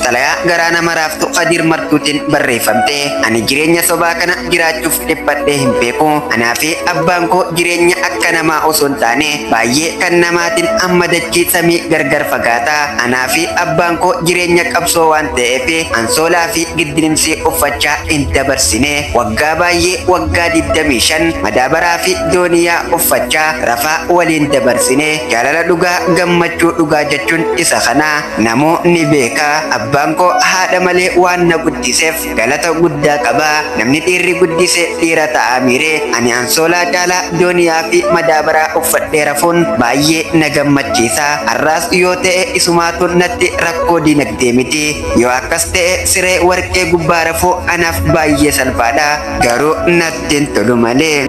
Xalayaa garaa nama raaftu Kadiir Martuutiin barreeffamte. Ani jireenya sobaa kana jiraachuuf dhiphadhee hin beeku. Anaa fi abbaan koo jireenya akka namaa osoo hin taane baay'ee kan namaatiin hamma dachii samii gargar fagaata. Anaa fi abbaan koo jireenya qabsoo waan ta'eef ansoolaa fi giddirimsii uffachaa hin dabarsine. Waggaa baay'ee, waggaa 25, madaabaraa fi dooniyaa uffachaa rafaa waliin dabarsine. Jaalala dhugaa, gammachuu dhugaa jechuun isa kana. Namuu ni beeka. Abbaan koo haadha malee waan na guddiseef galata guddaa qaba. Namni dhiirri guddise dhiira ta'a miiree. Ani ansoolaa caalaa dooniyaa fi madaabaraa uffadhee rafuun baay'ee na gammachiisa. Har'aas yoo ta'e isumaatu natti rakkoo diinagdee miti. Yoo akkas ta'e siree warqee gubbaa rafuu anaaf baay'ee salphaadha. Garuu natti hin tolu malee.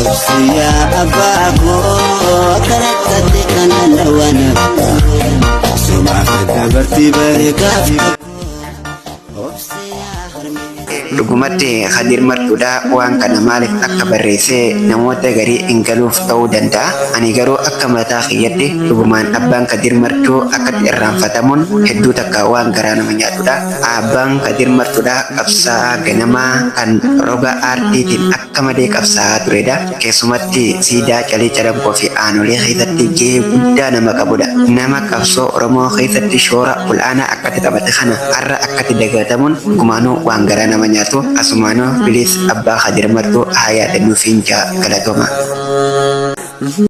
Obsiyaa abbaa koo karattate kanan dhawwan sumaaf dabartii bareedaaf obsiyaa harmee. Dhugumatti Khadiir Martuudha waan kana maaliif akka barreesse namoota garii hin galuuf ta'uu danda'a. Ani garuu akka mataa kiyyatti dhugumaan abbaan Khadiir Martuu akkatti irraanfatamuun hedduu takka waan garaa nama nyaatudha. Abbaan Khadiir Martuudha qabsaa'aa ganamaa kan roga aartiitiin akka malee qabsaa'aa turedha. Keessumatti siidaa Calii Calanqoo fi aanolee keessatti gahee guddaa nama qabudha. Nama qabsoo Oromoo keessatti shoora ol'aanaa akkatti taphate kana har'a akkatti dagatamuun dhugumaanuu waan garaa nama nyaatu. Asumaanuu please abbaa Khadiir Martuu haa yaadannuufiin ja'a. Galatooma.